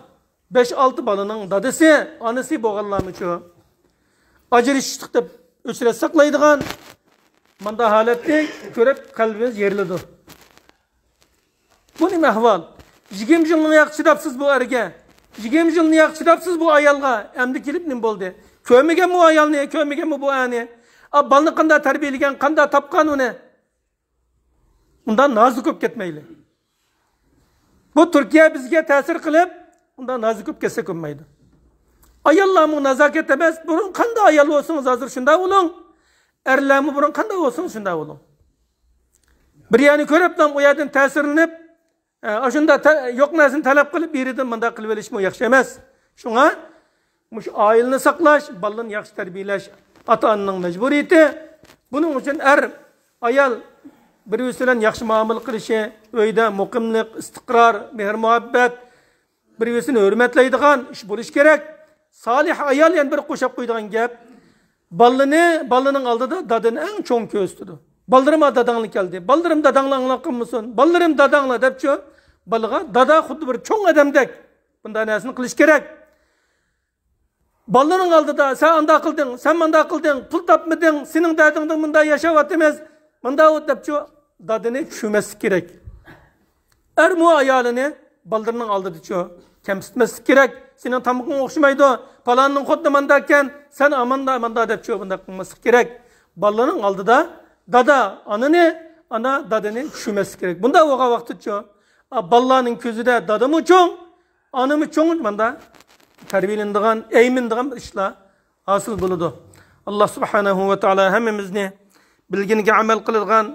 بەش-ئالتە بالىنىڭ دادىسى، ئانىسى بولغانلارمۇچۇ؟ ئاجرىشىشلىق دەپ ئۆچرەت ساقلايدىغان مانداق ھالەتنى كۆرۈپ قەلبىمىز يېرىلىدۇ. بۇ نېمە ئەھۋال؟ يىگىرمە يىلنى ياق چىداپسىز بۇ ئەرگە. يىگىرمە يىلنى ياق چىداپسىز بۇ ئايالغا. ئەمدى كېلىپ نېمە بولدى؟ كۆرمىگەنمۇ ئايالنى، كۆرمىگەنمۇ بۇ ئەرنى؟ ئا، بالىنى قانداق تەربىيەلىگەن، قانداق تاپقان ئۇنى؟ ئۇنداق نازۇك بولۇپ كەتمەيلى. بۇ تۈركىيە بىزگە تەسىر قىلىپ، ئۇنداق نازۇك بولۇپ كەتسەك بولمايدۇ. ئاياللارمۇ نازاكەت ئەمەس، بۇرۇن قانداق ئايال بولسىڭىز، ھازىر شۇنداق بولۇڭ. ئەرلەرمۇ بۇرۇن قانداق بولسىڭىز، شۇنداق بولۇڭ. بىر يەرنى كۆرۈپلا ئۇ يەردىن تەسىرلىنىپ، ئە، ئاشۇنداق تە-، يوق نەرسىنى تەلەپ قىلىپ، بىرىدىن مۇنداق قىلىۋېلىشمۇ ياخشى ئەمەس. شۇڭا مۇشۇ ئائىلىنى ساقلاش، بالىلارنى ياخشى تەربىيەلەش ئاتا-ئانىنىڭ مەجبۇرىيىتى. بۇنىڭ ئۈچۈن ئەر، ئايال بىر-بىرسى بىلەن ياخشى مۇئامىلە قىلىشى، ئۆيدە مۇقىملىق، ئىستىقرار، مېھىر-مۇھەببەت، بىر-بىرسىنى ھۆرمەتلەيدىغان ئىش بولۇشى كېرەك. سالىھ ئايال يەنە بىر قوشاپ قويىدىغان گەپ، بالىنى، بالىنىڭ ئالدىدا دادىنى ئەڭ چوڭ كۆرسىتىدۇ. «بالىلىرىم، ھا، داداڭلار كەلدى. بالىلىرىم، داداڭلار ئاڭلاپ قالمىسۇن. بالىلىرىم، داداڭلار» دەپچۇ، بالىغا دادا خۇددى بىر چوڭ ئادەمدەك بۇنداق نەرسىنى قىلىش كېرەك. بالىلىرىڭ ئالدىدا «سەن ئانداق قىلدىڭ، سەن مانداق قىلدىڭ، پۇل تاپمىدىڭ، سېنىڭ دەردىڭدىن مۇنداق ياشاۋاتىمىز، مانداق» دەپچۇ، دادىنى چۈشۈرمەسلىك كېرەك. ئەرمۇ ئايالىنى بالىلىرىنىڭ ئالدىدىچۇ كەمسىتمەسلىك كېرەك. «سېنىڭ تامىقىڭ ئوخشىمايدۇ، پالانىڭ خوتۇنى مانداكەن، سەن ئاماندا ماندا» دەپچۇ بۇنداق قىلماسلىق كېرەك. بالىلىرىنىڭ ئالدىدا دادا ئانىنى، ئانا دادىنى چۈشۈرمەسلىك كېرەك. بۇنداق بولغان ۋاقىتتىچۇ، ئا، بالىلارنىڭ كۆزىدە دادىمۇ چوڭ، ئانىمۇ چوڭ، ماندا تەربىيەلىنىدىغان، ئەيمىنىدىغان ئىشلار ھاسىل بولىدۇ. ئاللا سۇبھانەھۇ ۋە تائالا ھەممىمىزنى بىلگىنىگە ئەمەل قىلىدىغان،